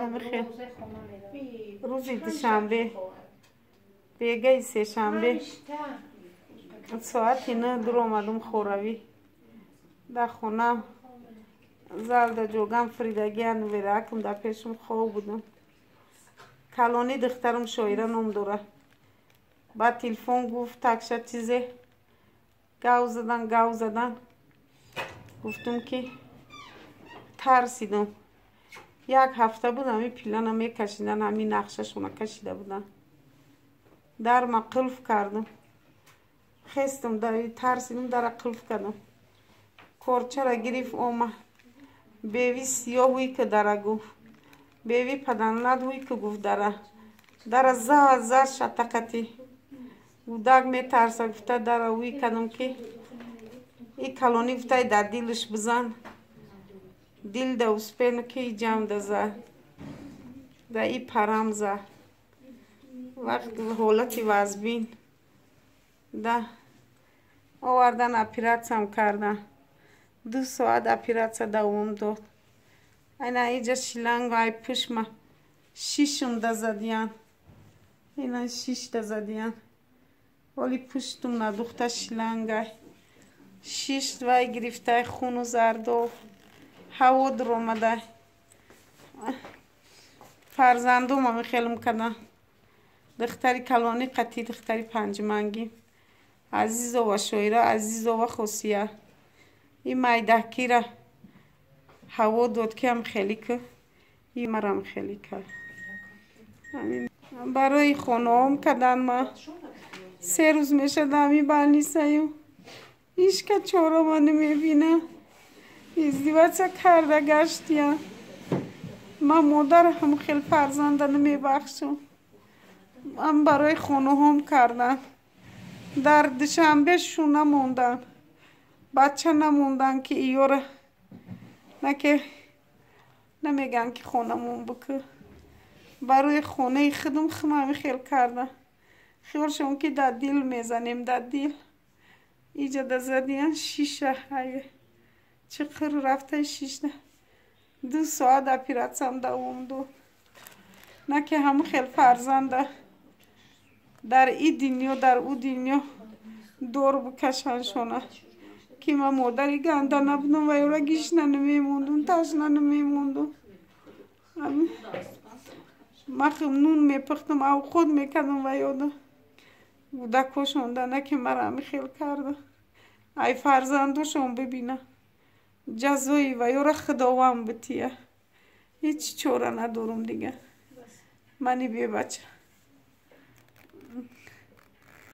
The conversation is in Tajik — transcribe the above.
Ҳамихел рӯзи душанбе, бегаи сешанбе, соати 9 дуромадум хоравӣ. Дар хона залда ҷогам фиридагиан веракам дар пешум хоб будам. Калони духтарам Шоира ном дорад. Баъд телефон гуфт, такша чизе гав задан, гав задан. Гуфтум ки тарсидам. Як ҳафта буд, ҳамин пилана мекашидан, ҳамин нақшашона кашида будан. Дарма қулф кардам. Хестам, тарсидам, дара қулф кардам. Корчара гирифт омад. Беви сиёҳ ҳуй ки дара гуфт. Беви паданлад ҳуй ки гуфт дара. Дара зад зад шатақати. Гудак метарса гуфта дара ҳуй кардам ки и калонӣ гуфтай дар дилаш бизан. Дил да успену ки ҷамда зад. Да и парам зад. Вақт ҳолати вазбин. Да овардан, оператсиям кардан. 2 соат оператсия давом дод. Айна иҷа шланг ай пушма шишум да задиян. Ина шишта задиян. Оли пуштум надухта шлангай. Шишт вай гирифтай хуну зардоб. Ҳаво дуромадай. Фарзандум ами хелм кадан. Духтари калонӣ қатӣ духтари панҷмангӣ. Азизова Шоира, Азизова Хосия. И майдакира ҳаво дод ки ам хелӣ ки и марам хелӣ кард. Барои хонаом кадан ма 3 рӯз мешад ами больницаю. Ҳичка чора ма намебинам. Издеваться карда гаштия. Ман модар ҳам хел фарзанда намебахшам. Ман барои хонаҳом кардан. Дар Душанбе шу намондан. Бача намондан ки иёра наке намеган ки хонамон бикӯ. Барои хонаи худам хумами хел кардан. Хиёлшон ки дар дил мезанем, дар дил. Иҷа да задиян шиша ҳае. Чиқир рафтаи шишта. 2 соат оператсиям давом дод. На ки ҳама хел фарзанда дар и дунё, дар ӯ дунё дор бикашаншона. Ки ман модари ганда набудам ва ёра гишна намемондум, ташна намемондум. Ман нун мепухтам, авқот мекардам ва ёда. Гудакошонда на ки мара ҳами хел карда. Ай фарзандошон бибина. Ҷазои ва ёра Худованд бития. Ҳеҷ чора надорум дига. Мани бебача.